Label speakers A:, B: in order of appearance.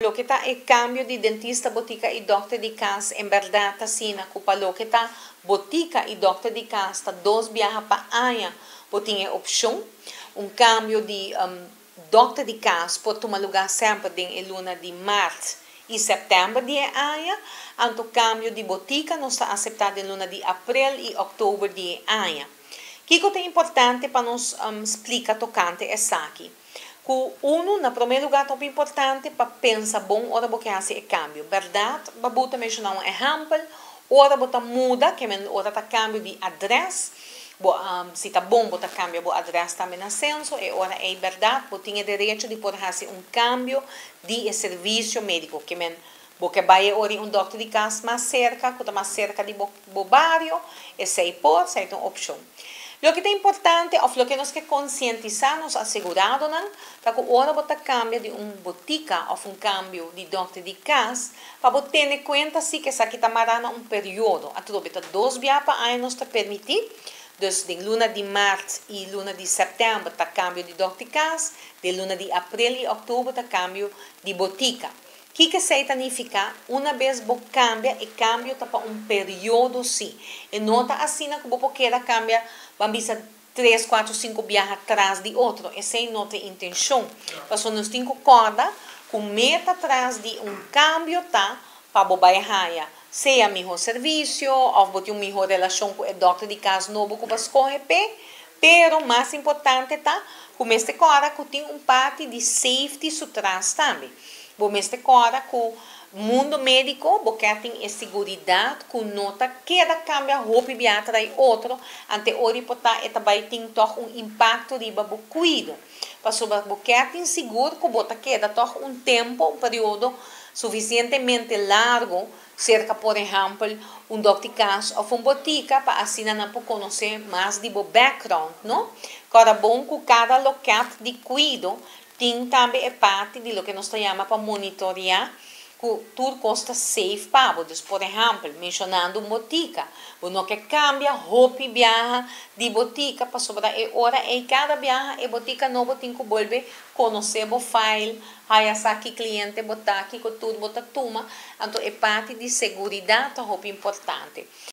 A: Loke ta e kambio di dentista, botika i dòkter di kas, en bèrdat asina ku pa loke ta botika i dòkter di kas ta dos biaha pa aña bo tin e opshon. Un kambio di dòkter di kas por tuma lugá semper den e luna di mart i sèptèmber di e aña, anto kambio di botika nos ta aseptá den luna di aprel i òktober di e aña. Kiko ta importante pa nos splika tokante esaki? Ku unu, na promé lugá ta hopi importante pa pensa bon ora bo ke hasi e kambio. Bèrdat, Babu ta menshoná un ehèmpel, ora bo ta muda, ke men ora ta kambio di adrès, bo si ta bon bo ta kambia bo adrès tambe na senso, e ora ei bèrdat bo tin e derecho di por hasi un kambio di e servisio médiko, ke men bo ke bai e ora un dòkter di kas mas serka, ku ta mas serka di bo bo bario, esei por, esei ta un opshon. Loke ta importante òf loke nos ke konsientisá nos aseguradonan ta ku ora bo ta kambia di un botika òf un kambio di dòkter di kas, pa bo tene kuenta si ku esaki ta mará na un periodo. Atrobe ta dos bia pa aña nos ta permití, dus den luna di mart i luna di sèptèmber ta kambio di dòkter di kas, den luna di aprel i òktober ta kambio di botika. Kiko esei ta nifiká? Una bes bo kambia, e kambio ta pa un periodo sí. E no ta asina ku bo por keda kambia, ban bisa, tres, kuater, sinku biaha tras di otro. Esei no ta e intenshon. Pasobra nos tin ku kòrda ku meta tras di un kambio ta pa bo bai haña sea mihó servisio òf bo tin un mihó relashon ku e dòkter di kas nobo ku bo a skohe p'e. Pero mas importante ta ku mester kòrda ku tin un parti di safety su tras tambe. Bo mester kòrda ku mundo médiko bo ke tin e siguridat ku no ta keda kambia hopi bia tras otro, ante ora por ta e ta bai tin tòg un impakto riba bo kuido. Pasobra bo ke tin sigur ku bo ta keda tòg un tempu, un periodo sufisientemente largu serka, por ehèmpel, un dòkter di kas òf un botika pa asina nan por konosé mas di bo background, no? Kòrda bon ku kada lokèt di kuido tin tambe e parti di loke nos ta yama pa monitoreá ku tur kos ta safe pa bo. Dus, por ehèmpel, menshonando un botika, bo no ke kambia hopi biaha di botika pasobra e ora ei kada biaha e botika nobo tin ku bolbe konosé bo file, haya sa ki kliente bo ta, kiko tur bo ta tuma, anto e parti di seguridat ta hopi importante.